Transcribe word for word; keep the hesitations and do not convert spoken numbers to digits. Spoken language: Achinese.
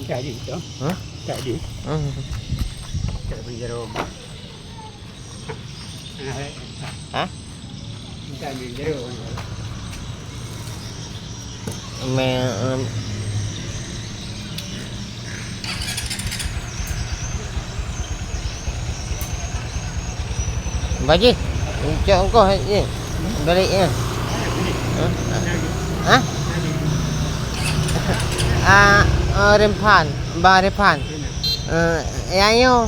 Tadi tu. Hah? Tadi. Hmm. Tak beri jeruk. Hah? Bukan beri jeruk. Me, em, Baji, cok engkoh je. Balik ya. Hah? Hah? Ah, ah, Rempan, Bang Rempan. Eh, ya, ayo.